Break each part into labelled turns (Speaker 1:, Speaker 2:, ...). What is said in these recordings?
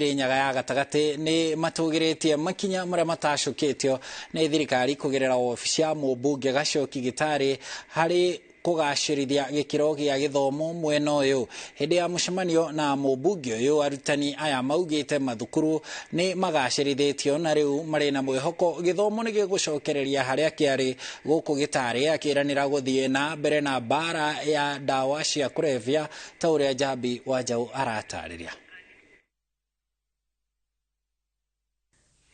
Speaker 1: Kirinyaga ya gatagatĩ nĩ matũgĩrĩtie makinya marĩa matacũkĩtio nĩ thirikari kũgerera wabici ya mũmbunge Gachoki Gĩtarĩ harĩ kũgacĩrithia gĩkĩro gĩa gĩthomo mwena ũyũ. Hĩndĩ ya mũcemanio na mũmbunge ũyũ, arutani aya maugĩte mathukuru nĩ magacĩrithĩtio na rĩu marĩ na mwĩhoko gĩthomo nĩ gĩgũcokereria harĩa kĩarĩ gũkũ Gĩtarĩ akĩranĩra gũthiĩ na mbere na mbara ya ndawa cia kũrebia ta ũrĩa Njambi wa Njaũ aratarĩria.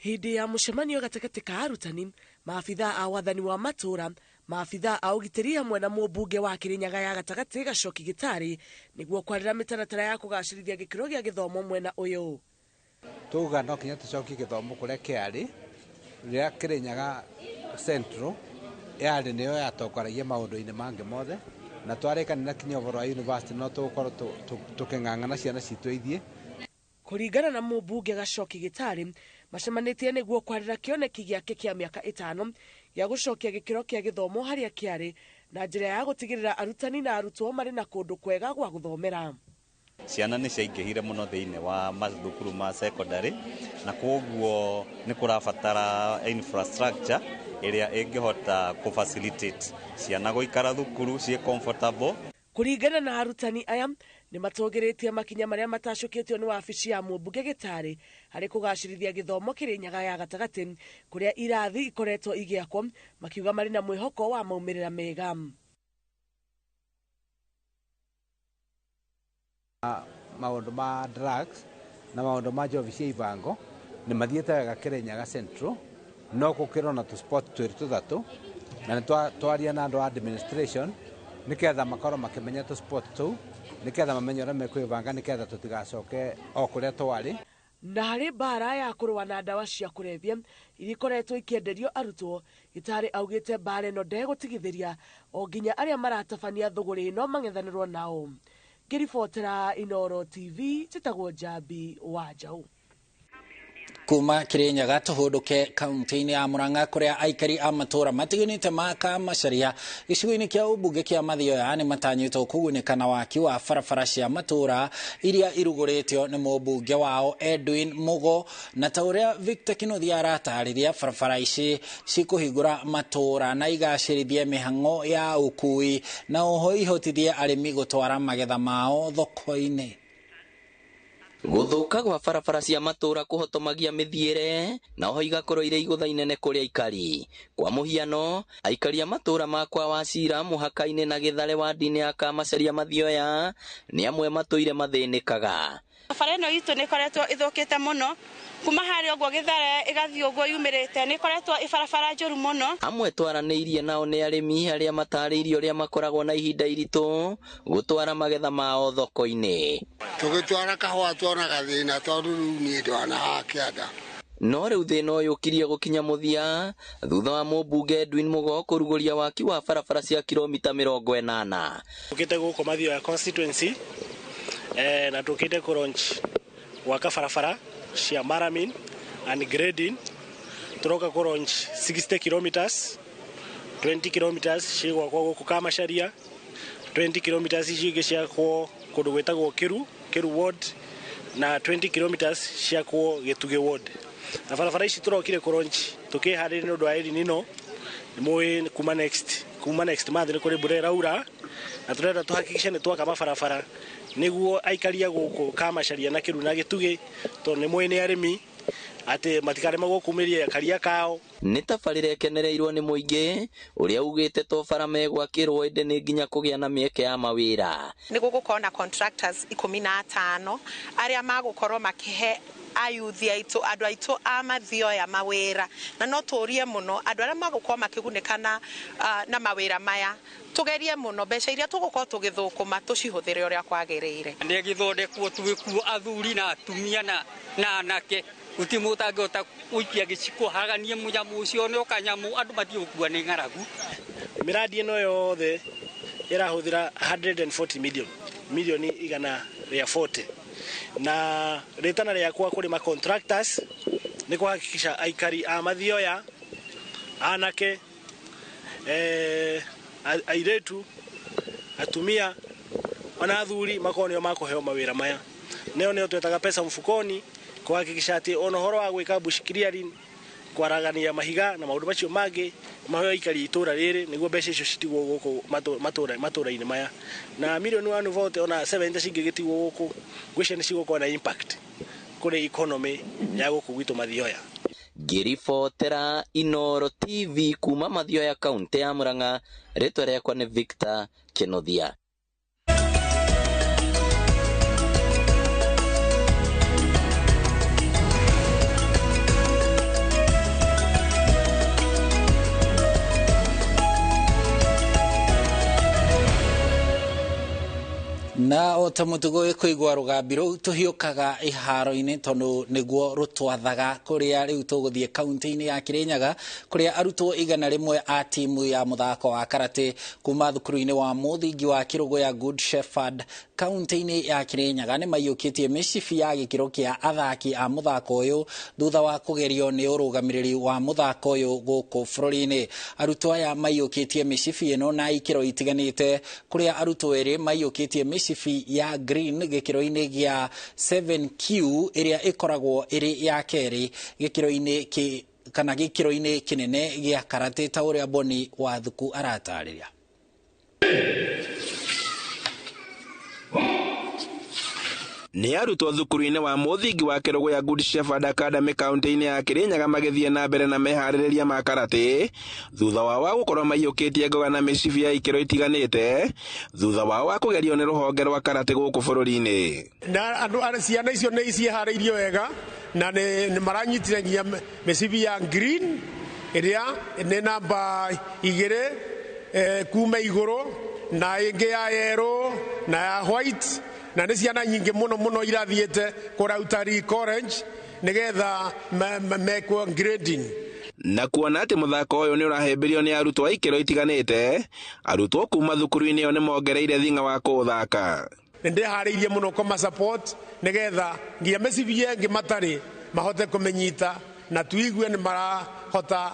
Speaker 2: Hĩndĩ ya mũcemanio gatagatĩ ka arutani, maabithaa a wathani wa matũũra, maabithaa a ũgitĩri hamwe na mũmbunge wa Kirinyaga ya gatagatĩ Gachoki Gĩtarĩ nĩguo kwarĩra mĩtaratara ya kũgacĩrithia gĩkĩro gĩa gĩthomo mwena ũyũ.
Speaker 3: Tuga no kinya tũcokie gĩthomo kũrĩa kĩarĩ, rĩrĩa Kirinyaga Central yarĩ nĩyo yatongoragia maũndũ-inĩ mangĩ mothe, na twarĩkanĩra kinya ũhoro wa university no tũgũkorwo tũkĩng'ang'ana ciana citũ ithiĩ.
Speaker 2: Kũringana na mũmbunge Gachoki Gĩtarĩ, macemanĩtie nĩguo kwarĩra kĩoneki gĩake kĩa mĩaka 5 gĩa gũcokia gĩkĩro kĩa gĩthomo harĩa kĩarĩ na njĩra ya gũtigĩrĩra arutani na arutwo marĩ na kũndũ kwega gwa gũthomera.
Speaker 4: Ciana nĩ ciaingĩhire mũno thĩinĩ wa mathukuru ma secondary, na kwoguo nĩ kũrabatara infrastructure ĩrĩa ĩngĩhota kũ facilitate ciana gũikara thukuru ciĩ comfortable.
Speaker 2: Kũringana na arutani aya, nĩ matũgĩrĩtie makinya marĩa matacũkĩtio nĩ wabici ya mũmbunge Gĩtarĩ harĩ kũgacĩrithia gĩthomo Kirinyaga ya gatagatĩ kũrĩa irathi ikoretwo igĩakwo, makiuga marĩ na mwĩhoko wa maumĩrĩra mega.
Speaker 3: Maũndũ ma drugs na maũndũ ma njohi cia ibango nĩ mathiĩte wega Kirinyaga Central, no gũkĩrwo na tũspot twĩrĩ tũthatũ, na nĩ twaria na andũ a administration nĩketha makorwo makĩmenya tũspot tũu, nĩketha mamenye ũrĩa mekwĩbanga, nĩketha tũtigacoke o kũrĩa twarĩ.
Speaker 2: Na harĩ mbara ya kũrũa na ndawa cia kũrebia iria ikoretwo ikĩenderio arutwo, Gĩtarĩ augĩte mbara ĩno ndegũtigithĩria o nginya arĩa maratabania thũgũrĩ ĩno mang'ethanĩrwo nao. Ngĩribotera Inooro TV, njĩtagwo Njambi wa Njaũ.
Speaker 1: Kuma Kirinyaga tũhũndũke kaunti-inĩ ya Murang'a kũrĩa aikari a matũũra matiganĩte ma Kamacharia gĩcigo-inĩ kĩa ũmbunge kĩa Mathioya nĩ matanyĩtwo kũgunĩka na waki wa barabara cia matũũra iria irugũrĩtio nĩ mũmbunge wao Edwin Mugo, na ta ũrĩa Victor Kinuthia aratarĩria, barabara ici cikũhingũra matũũra na igacĩrithie mĩhang'o ya ũkui na oho ihotithie arĩmi gũtwara magetha mao thoko-inĩ.
Speaker 5: Gũthũka gwa barabara cia matũũra kũhotomagia mĩthiĩre na oho igakorwo irĩ igũtha inene kũrĩ aikari. Kwa mũhiano, aikari a matũũra ma kwa Wachira mũhaka-inĩ na Gĩthare wadi-inĩ ya Kamacharia Mathioya nĩ amwe matũire mathĩnĩkaga.
Speaker 6: Barabara ĩno itũ nĩ ĩkoretwo ĩthũkĩte mũno kuma harĩa ũguo Gĩthare ĩgathiĩ ũguo yumĩrĩte, nĩ ĩkoretwo ĩ barabara njũru mũno.
Speaker 5: Amwe twaranĩirie nao nĩ arĩmi arĩa matarĩirie ũrĩa makoragwo na ihinda iritũ gũtwara magetha mao thoko-inĩ.
Speaker 7: Tũgĩtwara kahũa tuonaga thĩna tondũ rĩu niĩ ndwana kĩanda.
Speaker 5: No rĩu thĩna ũyũ ũkirie gũkinya mũthia thutha wa mũmbunge Edwin Mugo kũrugũria waki wa barabara cia kilomita 80.
Speaker 8: Tũkĩte gũkũ Mathioya constituency na tũkĩte kũ launch gwaka barabara cia maramin and grading. Tũroka kũ launch 60 kilometers, 20 kilometers cigwakwo gũkũ Kamacharia, 20 kilometers icio ingĩ ciakwo kũndũ gwĩtagwo Kiru, Kiru ward, na 20 kilometers ciakwo Gĩtugĩ ward. Na barabara ici tũrokire kũ launch tũkĩharĩria nĩ ũndũ wa El Nino, nĩ mũĩ kuma next month nĩ kũrĩ mbura ĩraura, na tũrenda tũhakikishe nĩ twaka mabarabara nĩguo aikari a gũkũ Kamacharia na Kiru na Gĩtugĩ, tondũ nĩ mũĩ nĩ arĩmi atĩ matikaremagwo kumĩria karia kao.
Speaker 5: Nĩ tabarĩra ĩkenereirwo nĩ mũingĩ ũrĩa ugĩte to bara megwakĩrwo ĩndĩ nĩ nginya kũgĩa na mĩeke ya mawĩra.
Speaker 6: Nĩ gũgũkorwo na contractors 15 arĩa magũkorwo makĩhe ayuthi aitũ, andũ aitũ a Mathioya mawĩra, na no tũrie mũno andũ arĩa magũkorwo makĩgunĩka na mawĩra maya, tũgerie mũno mbeca iria tũgũkorwo tũgĩthũkũma tũcihũthĩre ũrĩa kwagĩrĩire.
Speaker 9: Nĩ gĩthondekwo twĩkuo athuri na atumia na anake, gũtirĩ mũndũ ũtangĩhota gũikia gĩciko haganie mũnyamũ ũcio nĩ ũkanyamũ, andũ mathiĩ gũkua nĩ ng'aragu.
Speaker 8: Mĩradi ĩno yothe ĩrahũthĩra 140 million, milioni 140, na rĩtana rĩakwa kũrĩ ma contractors nĩ kũhakikisha aikari a Mathioya, anake, airĩtu, atumia ona athuri makorwo nĩo makũheo mawĩra maya. Nĩo nĩo twetaga pesa mfukoni. Kuhakikisha ati ona horo wa gwika bush clearing, kwaragania mahiga na maundu macio mangi maheo aikari itura riri niguo mbeca icio citigwo guku matura-inĩ maya. Na milioni 140 ona 70 cingĩgĩtigwo guku, ngwĩciria nĩ cigũkorwo na impact kũrĩ economy ya gũkũ gwitũ Mathioya.
Speaker 5: Ngĩribotera Inooro TV kuma Mathioya kaunti ya Murang'a, rĩtwa rĩakwa nĩ Victor Kenothia.
Speaker 1: Na o ta mũtugo ĩkũigua rũgambi rũu tũhiũkaga iharo-inĩ tondũ nĩguo rũtwathaga kũrĩa rĩu tũgũthiĩ kaunti-inĩ ya Kirinyaga kũrĩa arutwo 100 a timu ya mũthako wa karate kuma thukuru-inĩ wa mũthingi wa Kĩrũgũya Good Shepherd kaunti-inĩ ya Kirinyaga nĩ maiyũkĩtie mĩcibi ya gĩkĩro kĩa athaki a mũthako ũyũ thutha wa kũgerio nĩ ũrũgamĩrĩri wa mũthako ũyũ gũkũ bũrũri-inĩ. Arutwo aya maiyũkĩtie mĩcibi ĩno na ikĩro itiganĩte kũrĩa arutwo erĩ maiyũkĩtie mĩcibi ya green gĩkĩro-inĩ gĩa 7Q ĩrĩa ĩkoragwo ĩrĩ ya kerĩ gĩkĩro-inĩ kĩ kana gĩkĩro-inĩ kĩnene gĩa karate ta ũrĩa Boni wa Thuku aratarĩria.
Speaker 10: Nĩ arutwo thukuru-inĩ wa mũthingi wa Kĩrũgũya Good Shepherd Academy kaunti-inĩ ya Kirinyaga magĩthiĩ na mbere na meharĩrĩria ma karate thutha wao wa gũkorwo maiyũkĩtie ngoga na mĩcibi ya ikĩro itiganĩte thutha wao wa kũgerio nĩ rũhonge rwa karate gũkũ bũrũri-inĩ.
Speaker 11: Na andũ ciana icio nĩ ciĩharĩirie wega na nĩ maranyitire nginya mĩcibi ya green ĩrĩa nĩ namba 2 kuma igũrũ na ĩngĩ ya yellow na ya white, na nĩ ciana nyingĩ mũno mũno irathiĩte kũrĩa Utalii College nĩgetha mekwo grading.
Speaker 10: Na kuona atĩ mũthako ũyũ nĩ ũrahĩmbĩrio nĩ arutwo a ikĩro itiganĩte, arutwo kuma thukuru-inĩ ĩyo nĩ mongereire thing'a wa kũũthaka.
Speaker 11: Nĩ ndĩharĩirie mũno kũma support nĩgetha nginya mĩcibi ĩngĩ matarĩ mahote kũmĩnyita na tuigue nĩ marahota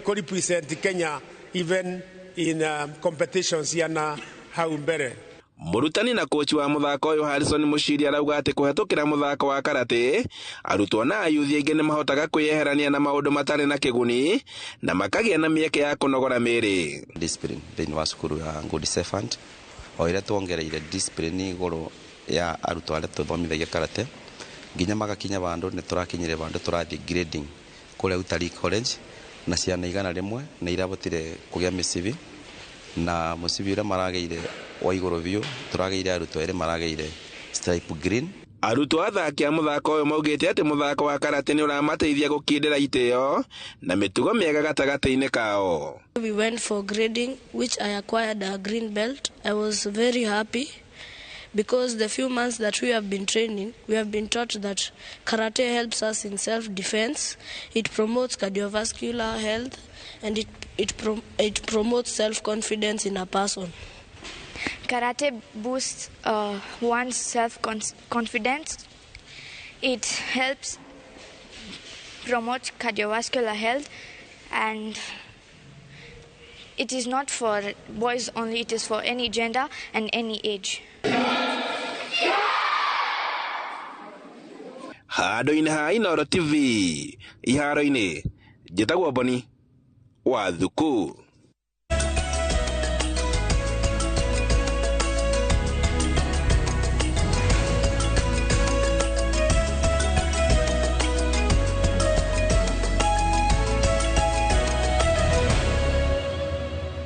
Speaker 11: kũ represent Kenya even in competitions yana hau mbere.
Speaker 10: Mũrutani na kochi wa mũthako ũyũ Harrison Mũciri arauga atĩ kũhetũkĩra mũthako wa karate arutwo na ayuthi aingĩ nĩ mahotaga kwĩyeherania na maũndũ matarĩ na kĩguni na makagĩa na mĩeke ya kũnogora mĩĩrĩ.
Speaker 12: Discipline thĩinĩ wa cukuru ya Good Shepherd o ĩrĩa tuongereire discipline igũrũ ya arutwo arĩa tũthomithagia karate nginya magakinya vandũ nĩ tũrakinyire vandũ tũrathiĩ grading kũrĩa Utalii College na ciana 100 nĩ irabotire kũgĩa mĩcibi na mũcibi ũrĩa maragĩire wa igũrũ biũ tũragĩire arutwo erĩ maragĩire stripe green.
Speaker 10: Arutwo athaki a mũthako ũyũ maugĩte atĩ mũthako wa karate nĩ ũramateithia gũkindĩra itĩo na mĩtugo mĩega gatagatĩ-inĩ kao.
Speaker 13: We went for grading which I acquired a green belt. I was very happy because the few months that we have been training, we have been taught that karate helps us in self-defense, it promotes cardiovascular health, and it promotes self-confidence in a person.
Speaker 14: Karate boosts one's self-confidence. It helps promote cardiovascular health, and it is not for boys only, it is for any gender and any age.
Speaker 10: Handũ-inĩ ha Inooro TV iharo-inĩ, njĩtagwo Boni wa Thuku.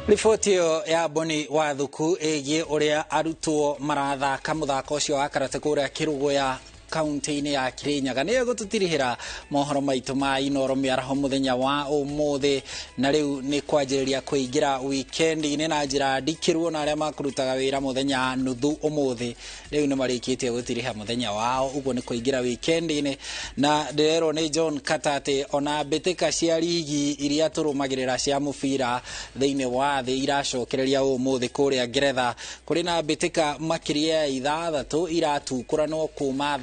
Speaker 1: Riboti ĩyo ya Boni wa Thuku ĩgiĩ ũrĩa arutwo marathaka mũthako ũcio wa karate kũrĩa Kĩrũgũya kaunti-inĩ ya Kirinyaga nĩyo ĩgũtũtirihĩra mohoro maitũ ma Inooro mĩaraho mũthenya wa ũmũthĩ. Na rĩu nĩ kwanjĩrĩria kũingĩra wikendi-inĩ na njĩra ndikĩru, na arĩa makũrutaga wĩra mũthenya nuthu ũmũthĩ rĩu nĩ marĩkĩtie gũtiriha mũthenya wao, ũguo nĩ kũingĩra wikendi-inĩ. Na ndĩrerwo nĩ John Kata atĩ ona mbĩtĩka cia rigi iria tũrũmagĩrĩra cia mũbira thĩinĩ wa thĩ iracokereria ũmũthĩ kũrĩa Ngeretha kũrĩ na mbĩtĩka makĩria ya 6 iratukũranwo kuma